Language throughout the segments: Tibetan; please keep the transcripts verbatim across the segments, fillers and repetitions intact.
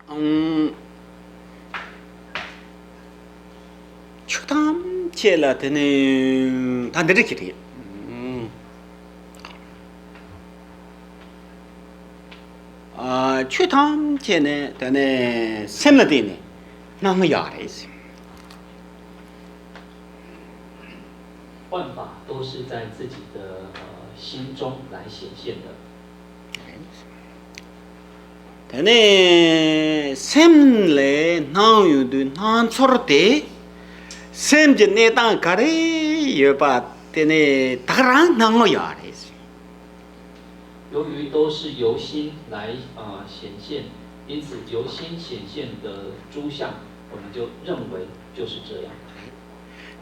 ཨང་། ཆོས་ཐམས་ཅད་ལ་དེ་ནི་ད་འདི་འདྲ་ཞིག་རེད། ཨ། ཆོས་ཐམས་ཅད་ནི་དེ་ནི་སེམས་ལ་བརྟེན་ནས་སྣང་ཡོད་རེད། 万法都是在自己的呃心中来显现的。 དེ་ནས་སེམས་ལས་སྣང་ཡོང་དུས་སྣང་ཚོར་དེ་སེམས་ཀྱི་གནས་སྟངས་ག་རེ་ཡོད་པ་དེ་ནས་ད་ག་རང་སྣང་ངོ་ཡོད་རེད། 由于都是由心来呃显现，因此由心显现的诸相，我们就认为就是这样。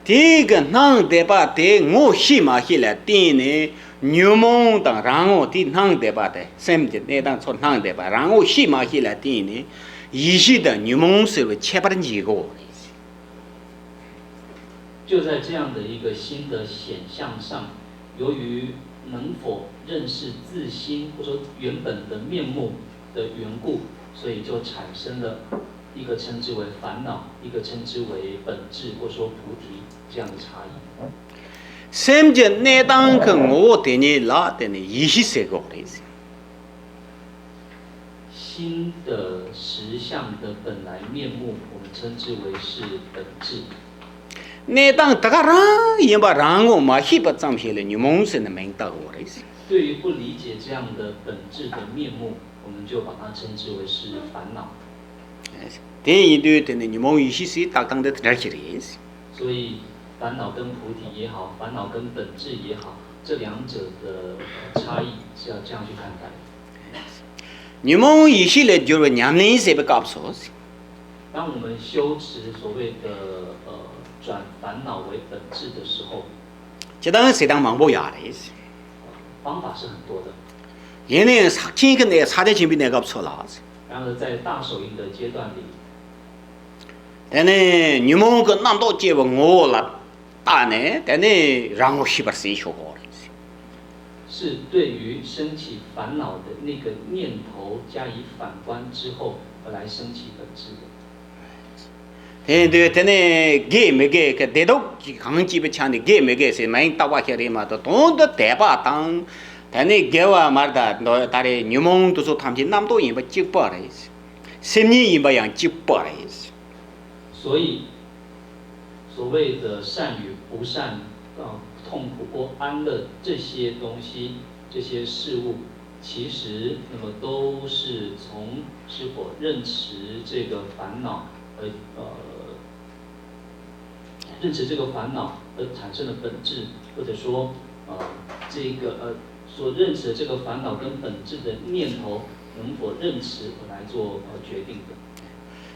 དེ་གི་སྣང་བསྡད་པ་དེ་ངོ་ཤེས་མ་ཤེས་ལ་བརྟེན་ནས་ཉོན་མོངས་དང་རང་ངོ་དེ་སྣང་བསྡད་པ་དེ་སེམས་ཀྱི་གནས་སྟངས་ཚོ་སྣང་བསྡད་པ་རང་ངོ་ཤེས་མ་ཤེས་ལ་བརྟེན་ནས་ཡིད་ཤེས་དང་ཉོན་མོངས་ཟེར་བའི་ཁྱད་པར་འབྱེད་དགོས་རེད། 就在这样的一个心的显象上，由于能否认识自心，或者说原本的面目的缘故，所以就产生了一个称之为烦恼，一个称之为本质，或说菩提这样的差异。 སེམས་ཀྱི་གནས་སྟངས་ཀྱི་ངོ་བོ་དེ་ཉིད་ལ་དེ་ནི་ཡིད་ཤེས་ཟེར་དགོས་རེད། 心的实相的本来面目，我们称之为是本质。 གནས་སྟངས་ད་ག་རང་ཡིན་པ་རང་ངོ་མ་ཤེས་པ་ཙམ་ཞིག་ལ་ཉོན་མོངས་ཟེར་ནས་མིང་བཏགས་དགོས་རེད། 对于不理解这样的本质的面目，我们就把它称之为是烦恼。 དེ་ཡིན་དུས་དེ་ནི་ཉོན་མོངས་ཡིད་ཤེས་སའི་རྟགས་སྟངས་དེ་དེ་འདྲ་ཞིག་རེད། 所以烦恼跟菩提也好，烦恼跟本质也好，这两者的呃差异是要这样去看待。 ཉོན་མོངས་ཡིད་ཤེས་ལས་སྦྱོར་བའི་ཉམས་ལེན་ཟེར་བའི་སྐབས་སུ། 当我们修持所谓的呃转烦恼为本质的时候， ཇི་ལྟར་ཟེར་སྟངས་མང་པོ་ཡོད་རེད། 方法是很多的。 ཡིན་ནའི་ས་ཆེན་གྱི་གནས་ས་ཆ་ཆེན་པོའི་གནས་སྐབས་སུ་ལ། 然而在大手印的阶段里， དེ་ནས་ཉོན་མོངས་ཀྱི་རྣམ་རྟོག་སྐྱེ་བའི་ངོ་བོ་ལ་བལྟས་ནས་དེ་ནས་རང་ངོ་ཤེས་པར་ཟེར་ཆོག་གོ་རེད། 是对于升起烦恼的那个念头加以反观之后而来升起本质的。 དེ་ཡིན་དུས་དེ་ནས་དགེ་མི་དགེ་གི་བདེ་སྡུག་གི་གང་སྐྱེས་པའི་ཆ་ནས་དགེ་མི་དགེ་ཟེར་མིང་བཏགས་པ་ཞིག་རེད་མ་གཏོགས་དོན་དུ་དད་པ་དང་དེ་ནས་དགེ་བ་མར་ད་ད་རེས་ཉོན་མོངས་དེ་ཚོ་ཐམས་ཅད་རྣམ་རྟོག་ཡིན་པ་གཅིག་པ་རེད། སེམས་ཉིད་ཡིན་པ་ཡང་གཅིག་པ་རེད། 所以，所谓的善与不善、呃痛苦或安乐这些东西，这些事物，其实那么都是从是否认识这个烦恼而呃认识这个烦恼而产生的本质，或者说呃这个呃所认识的这个烦恼跟本质的念头能否认识而来做呃决定的。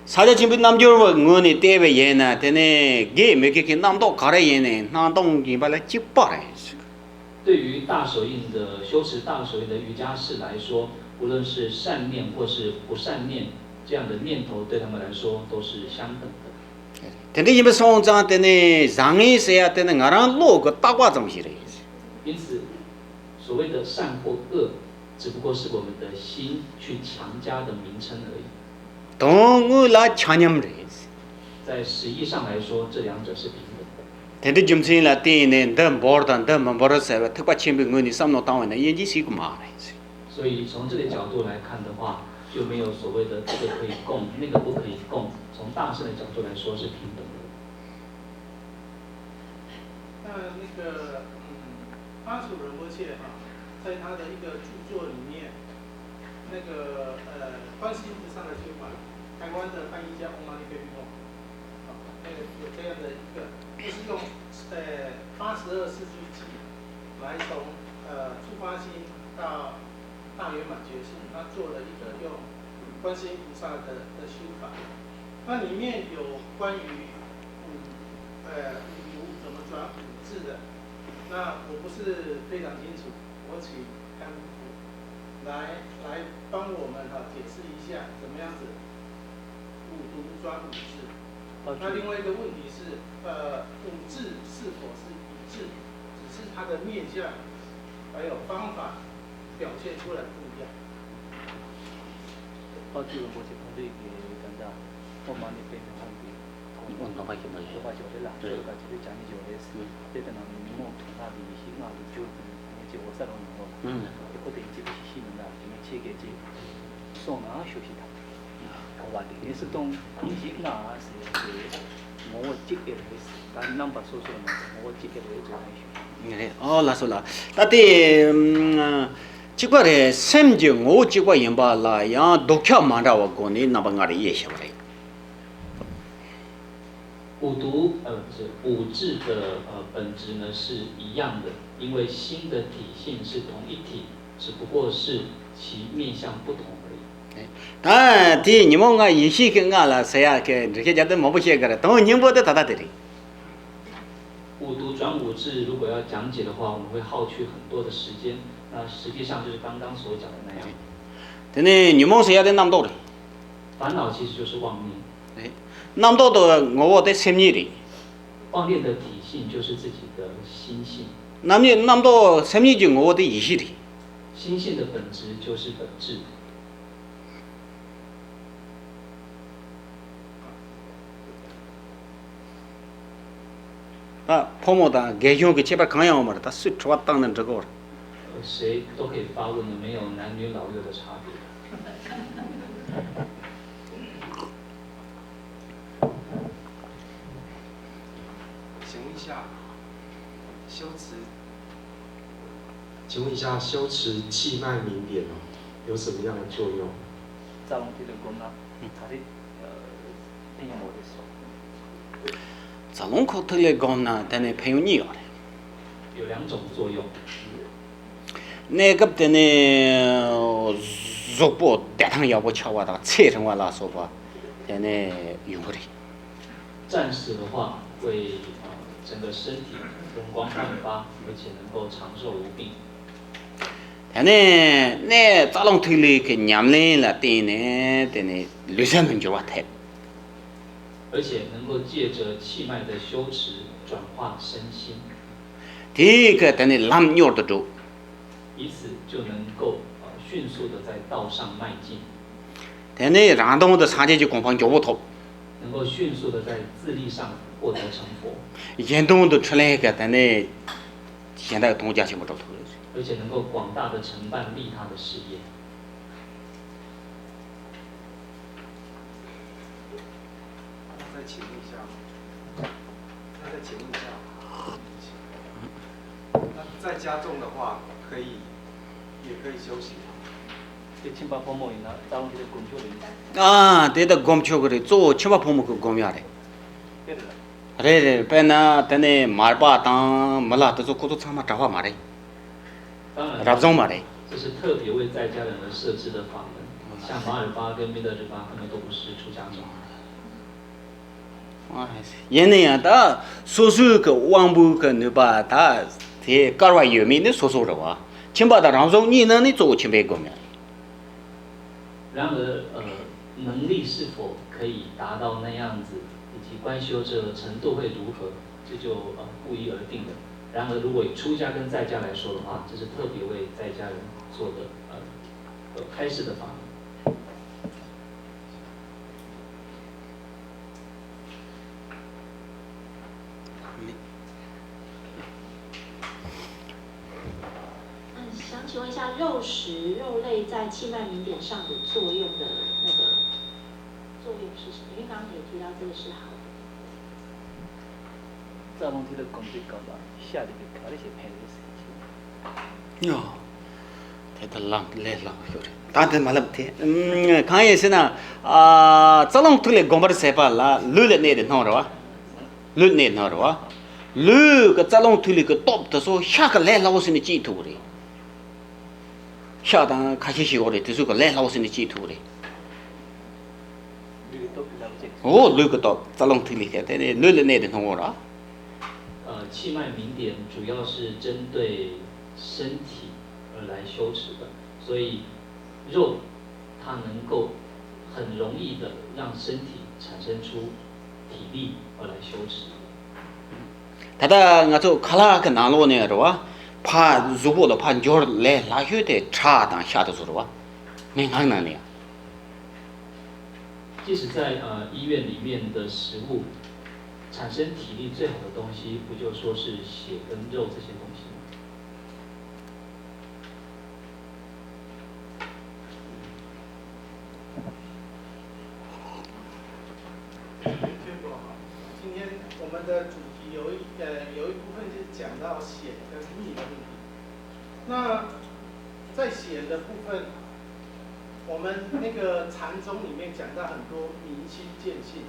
ས་ཆ་ཆེན་པོའི་རྣལ་འབྱོར་པའི་ངོས་ནས་བལྟས་པ་ཡིན་ན་དེ་ནི་དགེ་མི་དགེ་གི་རྣམ་རྟོག་ག་རེ་ཡིན་ནའི་སྣང་སྟོང་ཡིན་པ་ལ་གཅིག་པ་རེད། 对于大手印的修持大手印的瑜伽士来说，无论是善念或是不善念，这样的念头对他们来说都是相等的。 དེ་འདྲ་ཡིན་པ་སོང་ཙང་དེ་ནི་བཟང་ངན་ཟེར་ཡ་དེ་ནི་ང་རང་བློ་གི་བཏགས་པ་ཙམ་ཞིག་རེད། 因此，所谓的善或恶，只不过是我们的心去强加的名称而已。 དོན་དངོས་ལ་ཆ་མཉམ་རེད། 在实义上来说，这两者是平等的。 དེ་འདྲའི་རྒྱུ་མཚན་ལ་བརྟེན་ནས་འདི་འབོར་དང་འདི་མི་འབོར་ཟེར་བའི་ཐེག་པ་ཆེན་པོའི་ངོས་ནས་བསམ་བློ་བཏང་བ་ན་དབྱེ་འབྱེད་བྱེད་དགོས་མ་རེད། 所以从这个角度来看的话，就没有所谓的这个可以供，那个不可以供。从大乘的角度来说是平等的。那那个，嗯，巴祖仁波切哈，在他的一个著作里面，那个呃，观世音菩萨的修法，台湾的翻译叫《Om Mani Padme Hum》，啊，那个有这样的一个，就是用呃八十二四句偈来从呃初发心到大圆满觉醒，他做了一个用观世音菩萨的的修法。那里面有关于五呃五毒怎么转五智的，那我不是非常清楚，我请甘师傅来来帮我们哈解释一下怎么样子五毒转五智。那另外一个问题是，呃，五智是否是一致，只是它的面向还有方法表现出来不一样。དཔལ་སྤྲུལ་རིན་པོ་ཆེ་མཐོང་གྲོལ་གྱི་གང་ལྟར་ཐོག་མ་ནས་པད་མའི་ལྷ་མོ་དེ་ཐོག་མ་འདོན་པ་ཞིག་མ་རེད། འདོན་པ་ཞིག་རེད་ལ། རེད། ཆོས་ཀ་ཅིག་རེད། བྱ་ཉེས་ཞིག་རེད། ཨུ། དེ་ལྟ་ན་ཉོན་མོངས་དོན་དག་དེ་ཡེ་ཤེས་ལྔ་ལ་བསྒྱུར་དགོས་ངས་ཅིག་འོ་ས་རང་ནང་ལོགས་ལ། ཨུ། དེ་ཁོ་དེ་ཅིག་ཤི་ཤི་མི་འདུག་དེ་མིན་ཆེ་གེ་ཅིག་སོང་ན་ཤོག་ཤི་དང་། གོ་བ་དེ་ངས་སུ་གཏོང་ཡེ་ཤེས་ལྔ་ཟེར་ཏེ་ངོ་བོ་གཅིག་དེ་རེད། ད་རྣམ་པ་སོ་སོ་ནང་ངོ་བོ་གཅིག་དེ་རེད་ཟེར་ནས་ཞུ། རེད། ཨོ་ལགས་སོ་ལགས། ད་དེ་ཨམ། གཅིག་པ་རེད། སེམས་ཀྱི་ངོ་བོ་གཅིག་པ་ཡིན་པ་ལ་ཡང་ལྡོག་ཁྱབ་མ་འདྲ་བ་སྒོ་ནས་རྣམ་པ་ལྔ་རེ་དབྱེ་ཞེས་པ་རེད། 五毒，呃，不是，五智的，呃，本质呢是一样的，因为心的体性是同一体，只不过是其面相不同而已。 ད་དེ་ཉོན་མོངས་ལྔ་ཡེ་ཤེས་ཀྱི་ལྔ་ལ་ཟེར་ཡག་གི་འགྲེལ་བཤད་རྒྱག་དུས་མང་པོ་བཤད་དགོས་རེད། དོན་སྙིང་པོ་དེ་ད་ལྟ་དེ་རེད། 五毒转五智，如果要讲解的话，我们会耗去很多的时间。那实际上就是刚刚所讲的那样。 དེ་ནས་ཉོན་མོངས་ཟེར་ཡག་དེ་རྣམ་རྟོག་རེད། 烦恼其实就是妄念。 རེད། རྣམ་རྟོག་དེ་ངོ་བོ་དེ་སེམས་ཉིད་རེད། 妄念的体性就是自己的心性。 རྣམ་ཉིད་རྣམ་རྟོག་སེམས་ཉིད་ཀྱི་ངོ་བོ་དེ་ཡེ་ཤེས་རེད། 心性的本质就是本质。 ད་ཕོ་མོ་དང་རྒན་གཞོན་གྱི་ཁྱད་པར་གང་ཡང་ཡོད་མ་རེད། ད་སུས་དྲི་བ་བཏང་ན་འགྲིག་གི་རེད། 谁都可以发问的，没有男女老幼的差别。 请问一下，修持，请问一下，修持气脉明点哦，有什么样的作用？ རྩ་རླུང་ཐིག་ལེ་བསྒོམ་ན་ག་རེ་ཕན་ཡོན་ཡོད་རེད་ཟེར། རྩ་རླུང་ཁོག་ཐིག་ལེ་བསྒོམ་ན་དེ་ནས་ཕན་ཡོན་གཉིས་ཡོད་རེད། 有两种作用。 གནས་སྐབས་དེ་ནས་གཟུགས་པོ་བདེ་ཐང་ཡག་པོ་ཆགས་པ་དང་ཚེ་རིང་བ་ལ་སོགས་པ་དེ་ནས་ཡོང་གི་རེད། 暂时的话，会呃整个身体容光焕发，而且能够长寿无病。 དེ་ནས་གནས་རྩ་རླུང་ཐིག་ལེ་གི་ཉམས་ལེན་ལ་བརྟེན་ནས་དེ་ནས་ལུས་སེམས་ལ་འགྱུར་བ་ཐེབས། 而且能够借着气脉的修持转化身心。 དེ་གི་དེ་ནས་ལམ་མྱུར་དུ་འགྲོ། 以此就能够呃迅速的在道上迈进。 དེ་ནས་རང་དོན་དུ་སངས་རྒྱས་ཀྱི་གོ་འཕང་མགྱོགས་པོ་ཐོབ། 能够迅速的在自利上获得成佛。 གཞན་དོན་དུ་འཕྲིན་ལས་ཀྱི་དེ་ནས་གཞན་དག་གི་དོན་རྒྱ་ཆེན་པོ་སྒྲུབ་ཐུབ་རེད། 而且能够广大的承办利他的事业。 那再请问一下，那再请问一下，那在家中的话，可以，也可以修行吗？ དེ་ཁྱིམ་པ་ཕོ་མོ་ཡིན་ན་རྩ་རླུང་དེ་དག་སྒོམ་ཆོག་རེད། ཨ། དེ་ད་སྒོམ་ཆོག་གི་རེད། གཙོ་བོ་ཁྱིམ་པ་ཕོ་མོ་གི་སྒོམ་ཡག་རེད། དེ་རེད། རེད་རེད། དཔེར་ན་དེ་ནས་མར་པ་དང་མི་ལ་དེ་ཚོ་ཁོ་ཚོ་ཚང་མ་གྲྭ་པ་མ་རེད། རབ་བྱུང་མ་རེད། 这是特别为在家人而设置的法门，像马尔巴跟密勒日巴，他们都不是出家众。 ཡིན་ན་ཡང་ད་སོ་སོའི་གི་དབང་པོའི་གི་ནུས་པ་ད་དེ་དཀར་བ་ཡོད་མེད་ནི་སོ་སོ་རེད་བ། ཁྱིམ་པ་དང་རང་བྱུང་གཉིས་ནང་ནས་གཙོ་བོ་ཁྱིམ་པའི་སྒོམ་ཡག་རེད། 然而，呃，能力是否可以达到那样子，以及观修这程度会如何，这就呃不一而定了。然而，如果以出家跟在家来说的话，这是特别为在家人做的呃呃开示的法门。 嗯，想请问一下，肉食肉类在气脉明点上的作用的那个作用是什么？因为刚刚你也提到这个是好的。 རྩ་རླུང་ཐིག་ལེ་སྒོམ་དུས་སྐབས་ལ་ཤ་དེ་གི་ག་རེ་བྱས་ཕན་རེད་ཟེར་གྱི། ཡོ། དེ་ལྟར་ལམ་ལས་སླ་པོ་ཤོས་རེད། ད་དེ་མ་ལབ་དེ། ཨམ། གང་ཡིན་ཟེར་ན། ཨ། རྩ་རླུང་ཐིག་ལེ་སྒོམ་པར་ཟེར་བ་ལ་ལུས་ལ་གནས་ཏེ་སྣང་རེད་བ། ལུས་གནས་སྣང་རེད་བ། ལུས་ཀྱི་རྩ་རླུང་ཐིག་ལེ་གི་སྟོབས་དེ་ཚོ་ཤ་གི་ལས་སླ་པོ་ཟེར་ནས་བརྩི་ཐུབ་ཀྱི་རེད། ཤ་དང་ཁ་ཤས་ཤིག་ཡོད་རེད། དེ་ཚོ་གི་ལས་སླ་པོ་ཟེར་ནས་བརྩི་ཐུབ་ཀྱི་རེད། ལུས་ཀྱི་སྟོབས་ལ་བརྩི། འོ། ལུས་ཀྱི་སྟོབས། རྩ་རླུང་ཐིག་ལེ་ཟེར་དེ་ནི་ལུས་ལ་གནས་ཏེ་སྣང་བ་རེད། 呃，气脉明点主要是针对身体而来修持的，所以肉它能够很容易的让身体产生出体力而来修持。 ད་ལྟ་ང་ཚོ་ཁ་ལག་གི་ནང་ལོགས་ནས་རེད་བ། ཕར་གཟུགས་པོ་ལ་ཕར་འབྱོར་ལས་སླ་ཤོས་དེ་ཁྲག་དང་ཤ་དེ་ཚོ་རེད་བ། མའི་མངལ་ནང་ནས་ཡང་། 即使在呃医院里面的食物，产生体力最好的东西，不就说是血跟肉这些东西吗？今天我们的主题有一呃有一部分就是讲到血跟蜜的问题。那在血的部分，我们那个禅宗里面讲到很多明心见性。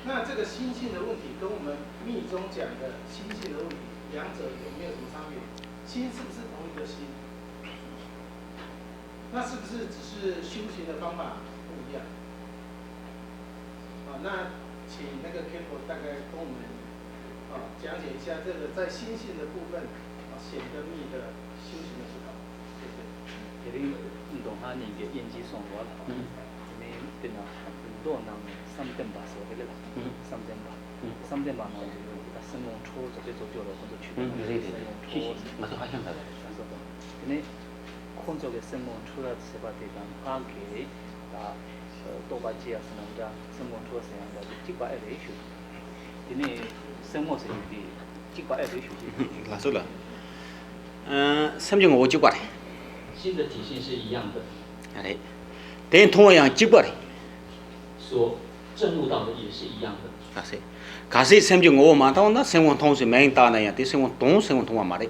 那这个心性的问题跟我们密宗讲的心性的问题，两者有没有什么差别？心是不是同一个心？那是不是只是修行的方法不一样？啊，那请那个 Kiko 大概跟我们啊讲解一下这个在心性的部分啊显跟密的修行的不同。谢谢。 དེ་རིང་མདོ་སྔགས་གཉིས་ཀྱི་དབྱིན་ཇི་སོང་བ་ལ། དེ་ནས་དེ་ན་མདོ་ནང་ནས་བསམ་གཏན་པ་ཟེར་བ་དེ་ལ། བསམ་གཏན་པ། བསམ་གཏན་པ་ནང་དུ་ཡོད་དེ་ད་སེམས་ལོངས་སྤྲོ་བོ་ཟེར་དེ་ཚོ་སྐྱོ་རོགས་ཁོ་ཚོ་ཆུད་པ་རེད། སེམས་ལོངས་སྤྲོ་བོ་ཟེར། ང་ཚོ་ཧ་ཤང་ད་རེད། ད་སོ་དེ་ནས་ཁོ་ཚོ་གི་སེམས་ལོངས་སྤྲོ་བ་ཟེར་བ་དེ་དང་ང་གི་ད་རྟོགས་པ་ཅི་ཡ་ཟེར་ན་འདྲ་སེམས་ལོངས་སྤྲོ་བ་ཟེར་ཡང་འདྲ་དེ་གཅིག་པ་ཨེ་རེད་ཞུ། དེ་ནས་སེམས་ངོ་ཟེར་ཡོད་དེ་གཅིག་པ་ཨེ་རེད་ཞུ་ཞེས། ལགས་སོ་ལགས། ཨ། སེམས་ཀྱི་ངོ་བོ་གཅིག་པ་རེད། 心的体性是一样的。 རེད། དེ་མཐོང་བ་ཡང་གཅིག་པ་རེད། 所证悟到的也是一样的。 གལ་སྲིད་གལ་སྲིད་སེམས་ཀྱི་ངོ་བོ་མ་མཐོང་ན་སེམས་ངོ་མཐོང་ཟེར་མིང་བཏགས་ན་ཡང་དེ་སེམས་ངོ་མཐོང་སེམས་ངོ་མཐོང་བ་མ་རེད།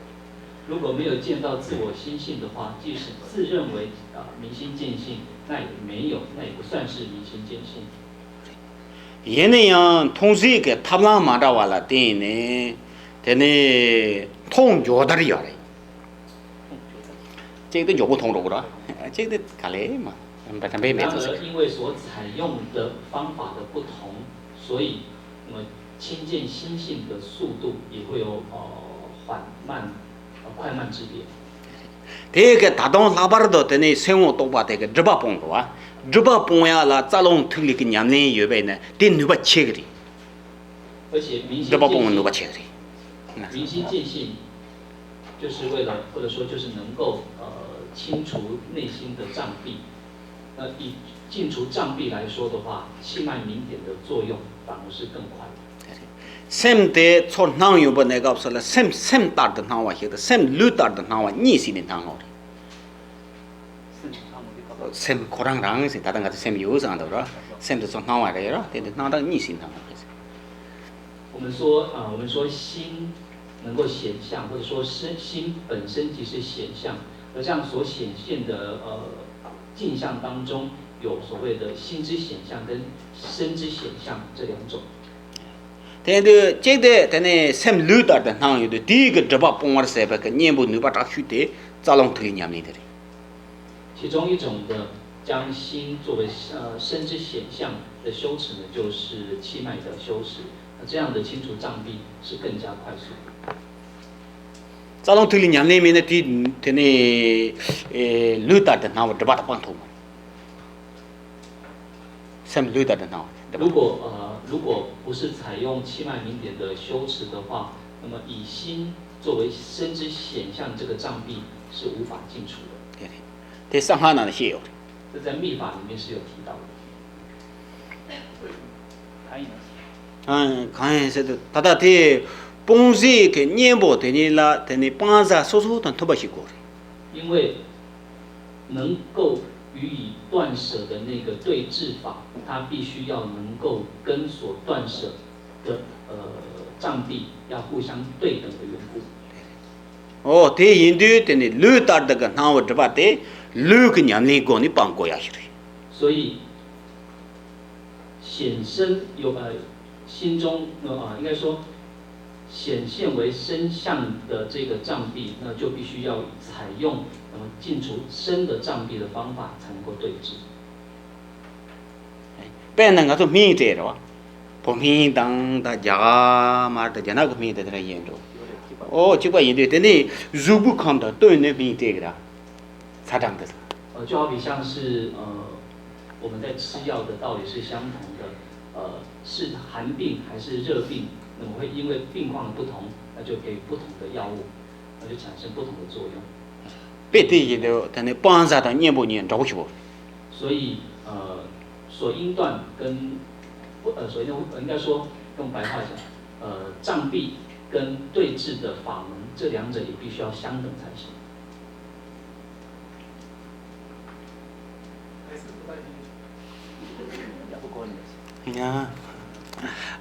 如果没有见到自我心性的话，即使自认为啊明心见性，那也没有，那也不算是明心见性。 ཡིན་ན་ཡང་མཐོང་ཟེར་གྱི་ཐབས་ལམ་མ་འདྲ་བ་ལ་བརྟེན་ནས་དེ་ནས་མཐོང་མགྱོགས་དར་ཡོད་རེད། གཅིག་དེ་མགྱོགས་པོ་མཐོང་རོགས་ར། གཅིག་དེ་ག་ལེ་མ་བདམས་པའི་མེད་ཚོ་ཟེར། 因为所采用的方法的不同，所以那么亲见心性的速度也会有呃缓慢、呃快慢之别。 དེ་གི་ད་དུང་ལྷག་པར་དུ་དེ་ནས་སེམས་ངོ་རྟོགས་པ་དེ་གི་སྒྲིབ་པ་སྤོང་རོགས། སྒྲིབ་པ་སྤོང་ཡ་ལ་རྩ་རླུང་ཐིག་ལེ་གི་ཉམས་ལེན་ཡོད་པས་ན་དེ་ནུས་པ་ཆེ་གི་རེད། 而且明心见性，明心见性，就是为了或者说就是能够呃清除内心的障壁。那以清除障壁来说的话，气脉明点的作用反而是更快。 སེམས་དེ་ཚོར་སྣང་ཡོང་པ་གནས་སྐབས་སུ་ལ་སེམས་སེམས་ལྟར་དུ་སྣང་བ་ཞིག་དང་སེམས་ལུས་ལྟར་དུ་སྣང་བ་གཉིས་ཟིན་ནས་སྣང་ངོ་རེད། སེམས་ཁོ་རང་རང་ཟེར་ད་ལྟ་ང་ཚོ་སེམས་ཡོད་ཟེར་འདུག་ར། སེམས་དེ་ཚོ་སྣང་བ་རེད་ར། དེ་འདི་སྣང་སྟངས་གཉིས་ཟིན་སྣང་བ་རེད། 我们说啊，我们说心能够显象，或者说身心本身即是显象，而这样所显现的呃镜像当中，有所谓的心之显象跟身之显象这两种。 དེ་འདི་གཅིག་དེ་དེ་ནས་སེམས་ལུས་ལྟར་དུ་སྣང་ཡོད་དུས་དེའི་གི་སྒྲིབ་པ་སྤོང་བར་ཟད་པའི་གི་གཉེན་པོ་ནུས་པ་དྲག་ཤོས་དེ་རྩ་རླུང་ཐིག་ལེ་ཉམས་ལེན་དེ་རེད། 其中一种的将心作为呃身之显象的修持呢，就是气脉的修持。那这样的清除障壁是更加快速的。 རྩ་རླུང་ཐིག་ལེ་ཉམས་ལེན་མེད་ན་དེ་དེ་ནས་ལུས་ལྟར་དུ་སྣང་བ་སྒྲིབ་པ་དག་སྤང་ཐུབ་མ་རེད། སེམས་ལུས་ལྟར་དུ་སྣང་བ་སྒྲིབ་པ། 如果呃如果不是采用气脉明点的修持的话，那么以心作为身之显象，这个障壁是无法尽除的。 དེ་རེད། དེ་གསང་སྔགས་ནང་ལ་བཤད་ཡོད་རེད། 这在密法里面是有提到的。 གང་ཡིན་ཟེར་དུས་ད་ལྟ་དེ་སྤོང་ཟེར་གི་གཉེན་པོ་དེ་ཉིད་ལ་དེ་ནི་སྤང་བྱ་སོ་སོ་དང་མཐུན་པ་ཞིག་དགོས་རེད། 因为能够予以断舍的那个对治法，它必须要能够跟所断舍的呃障壁要互相对等的缘故。 ཨོ་དེ་ཡིན་དུས་དེ་ནི་ལུས་ལྟར་དུ་གི་སྣང་བ་སྒྲིབ་པ་དེ་ལུས་ཀྱི་ཉམས་ལེན་སྒོ་ནས་སྤང་དགོས་ཡ་ཞིག་རེད། 所以显身有呃心中呃应该说显现为身相的这个障壁，那就必须要采用那么尽除身的障壁的方法才能够对治。 དཔེར་ན་ང་ཚོ་སྨན་སྤྲད་རེད་བ། བོད་སྨན་དང་ད་རྒྱ་གར་མར་དང་རྒྱ་ནག་གི་སྨན་དེ་འདྲ་ཡིན་འགྲོ། ཨོ་གཅིག་པ་ཡིན་དུས་དེ་ནི་གཟུགས་པོའི་ཁམས་དང་བསྟུན་ནས་སྨན་སྤྲད་གི་ར། ཚ་གྲང་དེ་ཚོ། 呃，就好比像是呃，我们在吃药的道理是相同的，呃，是寒病还是热病，那么会因为病况的不同，那就给予不同的药物，那就产生不同的作用。 དཔེ་དེ་ཡིན་དུས་དེ་ནི་སྤང་བྱ་དང་གཉེན་པོ་གཉིས་འདྲ་པོ་ཞིག་གོ། 所以呃，所应断跟不呃，所应应该说用白话讲，呃，障蔽跟对治的法门，这两者也必须要相等才行。还是不太清楚。 ཡ།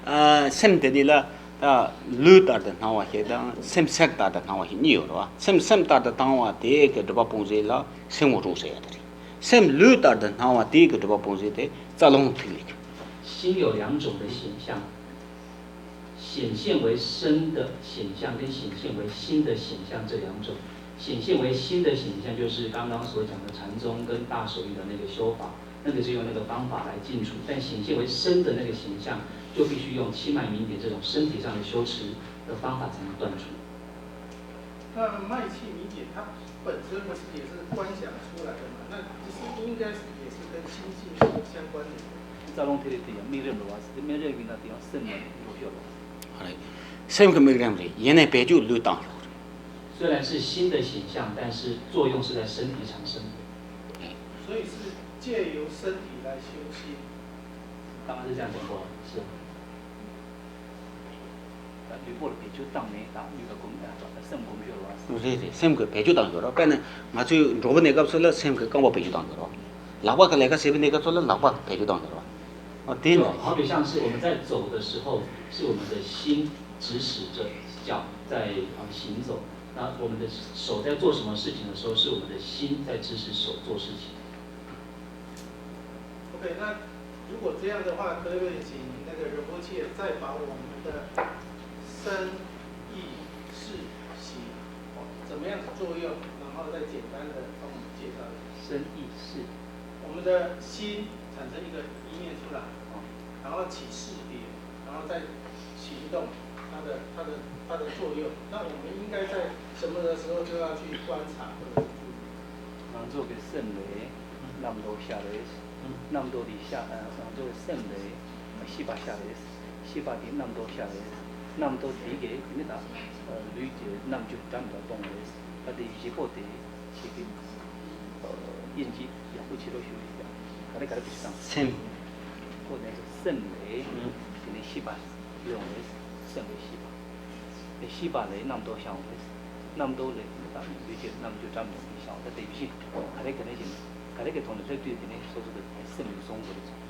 ཨ། སེམས་དེ་ནི་ལ་ད་ལུས་ལྟར་དུ་སྣང་བ་ཞིག་དང་སེམས་སེམས་ལྟར་དུ་སྣང་བ་ཞིག་གཉིས་ཡོད་རེད་བ། སེམས་སེམས་ལྟར་དུ་སྣང་བ་དེ་གི་སྒྲུབ་པ་སྤོང་བྱེད་ལ་སེམས་ངོ་སྤྲོད་ཟེར་ཡ་དེ་རེད། སེམས་ལུས་ལྟར་དུ་སྣང་བ་དེ་གི་སྒྲུབ་པ་སྤོང་་བྱེད་དེ་རྩ་རླུང་ཐིག་ལེ།心有两种的显象，显现为身的显象跟显现为心的显象这两种。显现为心的显象就是刚刚所讲的禅宗跟大手印的那个修法，那个是用那个方法来进出，但显现为身的那个显象，就必须用气脉明点这种身体上的修持的方法才能断除。那脉气明点它本身不是也是观想出来的嘛？那其实应该是也是跟心性是相关联的。རྩ་རླུང་ཐིག་ལེ་དེ་ཡང་དམིགས་རིམ་རེད་བ། དམིགས་རིམ་ཡིན་ན་དེ་ཡང་སེམས་ནང་འགྲོ་ཤོག་རེད་བ། ཨ་རེད། སེམས་ཀྱི་དམིགས་རིམ་རེད། ཡིན་ནའི་བེད་སྤྱོད་ལུས་བཏང་ཤོག་རེད། 虽然是心的显象，但是作用是在身体产生的。所以是借由身体来修心。刚刚是这样讲过，是。ད་ལུས་པོ་ལ་བེད་སྤྱོད་བཏང་ནས་ད་ལུས་ལ་སྒོམ་ཡ་ད་སེམས་སྒོམ་ཤོར་བ། རེད་རེད། སེམས་ཀྱི་བེད་སྤྱོད་བཏང་ཤོར་བ། དཔེར་ན་ང་ཚོས་འགྲོ་བ་གནས་སྐབས་སུ་ལ་སེམས་ཀྱི་རྐང་པ་བེད་སྤྱོད་བཏང་ཤོར་བ། ལག་པ་གི་ལས་ཀ་བྱེད་པའི་གནས་སྐབས་སུ་ལ་ལག་པ་བེད་སྤྱོད་བཏང་ཤོར་བ། ཨ། དེ་ནི། 就好比像是我们在走的时候，是我们的心指使着脚在啊行走，那我们的手在做什么事情的时候，是我们的心在指使手做事情。 OK，那如果这样的话，可不可以请那个仁波切再把我们的身、意、识、行，哦，怎么样子作用，然后再简单的帮我们介绍一下？身、意、识。我们的心产生一个一念出来，哦，然后起识别，然后再行动，它的它的它的作用。那我们应该在什么的时候就要去观察或者是注意？ ང་ཚོ་གི་སེམས་ལས་རྣམ་རྟོག་ཤར་རེད། རྣམ་རྟོག་དེ་ཤར། ང་ཚོ་གི་སེམས་ལས་ཤེས་པ་ཤར་རེད། ཤེས་པ་དེ་རྣམ་རྟོག་ཤར་རེད། རྣམ་རྟོག་དེ་གིས་དེ་ནི་ད་ལུས་ཀྱི་རྣམ་འགྱུར་འདྲ་མི་འདྲ་གཏོང་རེད། ད་དེ་བཞི་པོ་དེ་ཞིག་གི་དབྱིན་ཇི་ཡག་པོ་བྱེད་རོགས་ཞུ་ཡིན་ཀྱང་ག་རེ་ག་རེ་བྱེད་དང་། སེམས། ཁོ་ནས་སེམས་ལས་དེ་ནི་ཤེས་པ་ཡོང་རེད། སེམས་ལས་ཤེས་པ། དེ་ཤེས་པ་ལས་རྣམ་རྟོག་ཤར་འོང་རེད། རྣམ་རྟོག་ལས་ད་ལུས་ཀྱི་རྣམ་འགྱུར་འདྲ་མི་འདྲ་ཤར་འོང་། ད་དེ་བཞིན་ག་རེ་ག་རེ་བཞིན་ག་རེ་གི་ཐོག་ནས་སླེབས་དུས་དེ་ནས་སོ་སོ་གི་སེམས་ལ་བཟུང་དགོས་རེད།